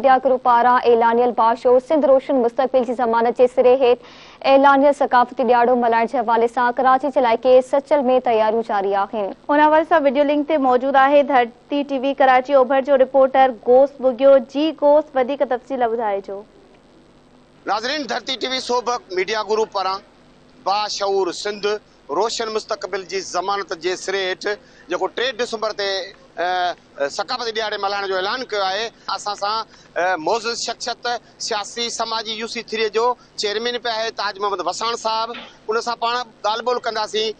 Media group پاران اعلانيل باشعور سنڌ روشن مستقبل جي ضمانت جي سري هيٺ اعلانيل ثقافتي ڏهاڙو ملهائڻ جي حوالي سان ڪراچي جي علائقي سچل ۾ تياريون جاري آهن. ان حوالي سان وڊيو لنڪ تي موجود آهي ڌرتي ٽي وي ڪراچي اوڀر جو رپورٽر غوث ٻگهيو جي غوث وڌيڪ تفصيل ٻڌائجو. ناظرين ڌرتي ٽي وي سوڀ ميڊيا گروپ پاران باشعور سنڌ روشن مستقبل جي ضمانت جي سري هيٺ جيڪو 3 ڊسمبر تي ثقافتي ڏهاڙي ملهائڻ جو اعلان ڪيو آهي، اسان سان معزز شخصيت سياسي سماجي يو سي ٿري جو چيئرمين به آهي تاج محمد وساڻ صاحب ان سان پاڻ ڳالهه ٻولهه ڪنداسين.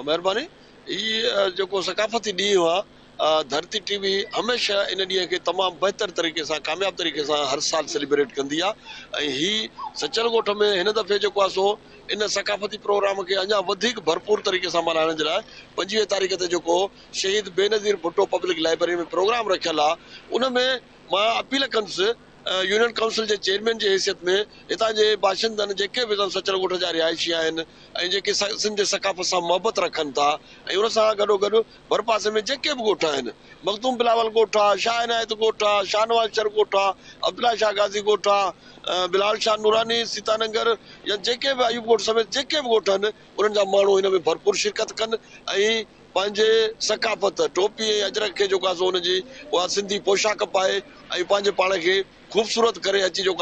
مهرباني هي جيڪو ثقافتي ڏينهن آ ڌرتي ٽي وي هميشه ان ڏينهن کي تمام بهتر طريقي سان ڪامياب طريقي سان هر سال سيليبريٽ ڪندي آ ۽ هي سچل ڳوٺ ۾ هن دفعي جيڪو آ سو ان ثقافتي پروگرام کي اڃا وڌيڪ ڀرپور طريقي سان ملهائڻ جي لاء 25 تاريخ تي جيڪو شهيد Benazir Bhutto public library ۾ programme رکيل آ ان ۾ مان اپيل ڪندس يونين ڪائونسل جي چيئرمين جي حيثيت ۾ هتان جي باشندن جيڪي به سچل ڳوٺ جا رهائشي آهن ۽ جيڪي سنڌ جي ثقافت سان محبت رکن ٿا ۽ ان سان گڏوگڏ ڀرپاسي ۾ جيڪي به ڳوٺ آهن مخدوم بلاول ڳوٺ آ، شاهه عنايت ڳوٺ آ، شاهنواز شر ڳوٺ آ، عبدالله شاهه غازي ڳوٺ آ، بلال شاهه نوراني، سيتا ننگر يا جيڪي به ايوب ڳوٺ سميت جيڪي به ڳوٺ آهن انهن جا ماڻهو هن ۾ ڀرپور شرڪت ڪن ۽ پنهنجي ثقافت، ٽوپي ۽ اجرڪ کي جيڪو آهي سو ان جي اها سنڌي پوشاڪ پائي ۽ پنهنجي پاڻ کي خوبصورت ڪري اچي جيڪو.